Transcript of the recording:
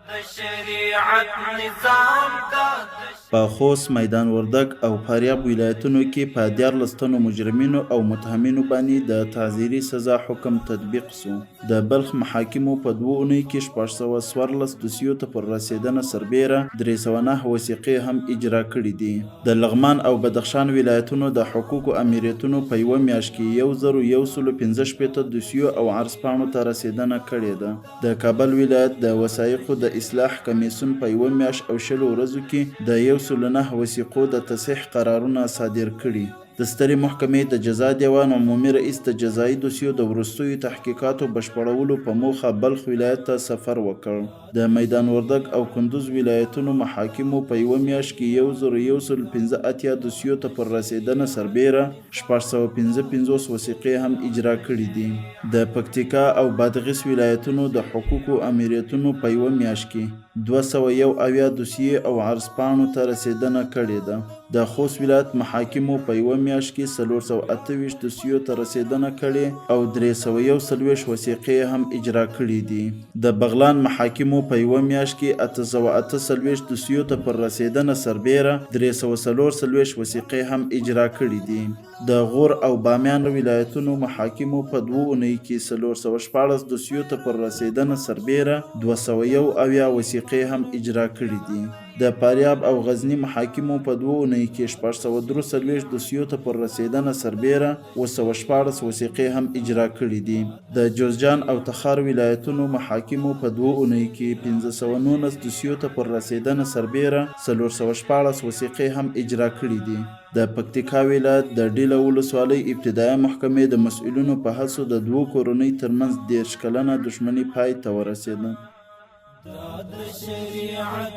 د شریعت نظام دا. په خوست، میدان وردګ او فاریاب ولایتونو کې په 13 تنو مجرمینو او متهمینو باندې د تعزیري سزا حکم تطبیق شو. د بلخ محاکمو په 2 اونیو کې 614 دوسیو ته پر رسېدنه سربېره 309 وثیقې هم اجرا کړې دي. د لغمان او بدخشان ولایتونو د حقوقو آمریتونو په یوه میاشت کې 1165 دوسیو او عرض پاڼو ته رسېدنه کړې ده. د کابل ولایت د وثایقو د اصلاح کمېسیون په یوه میاشت او 20 ورځو کې د 109 وثیقو د تصحیح قرارونه صادر کړي. د سترې محکمې د جزا دیوان عمومي رئیس د جزایي دوسیو د وروستیو تحقیقاتو بشپړولو په موخه بلخ ولایت ته سفر وکړ. د میدان وردګ او کندوز ولایتونو محاکمو په یوه میاشت کې 1185 دوسیو ته پر رسېدنه سربېره 655 وثیقې هم اجرا کړې دي. د پکتیکا او بادغیس ولایتونو د حقوقو آمریتونو په یوه میاشت کې 271 دوسیې او عرض پاڼو ته رسېدنه کړې ده. د خوست ولایت محاکمو په یوه میاشت کې 428 دوسیو ته رسېدنه کړې او 341 وثیقې یې هم اجرا کړې دي. د بغلان محاکمو په یوه میاشت کې 848 دوسیو ته پر رسېدنه سربېره 344 وثیقې هم اجرا کړې دي. د غور او بامیان ولایتونو محاکمو په 2 اونیو کې 416 دوسیو ته پر رسېدنه سربېره 271 وثیقې هم اجرا کړې دي. د فاریاب او غزني محاکمو په 2 اونیو کې 643 دوسیو ته پر رسېدنه سربېره 716 وثیقې هم اجرا کړې دي. د جوزجان او تخار ولایتونو محاکمو په 2 اونیو کې 519 دوسیو ته پر رسېدنه سربېره 416 وثیقې هم اجرا کړې دي. د پکتیکا ولایت د ډیله ولسوالۍ ابتدایه محکمې د مسؤلینو په هڅو د 2 کورنۍ ترمنځ 30 کلنه دښمني پای ته ورسېده. دا د شریعت.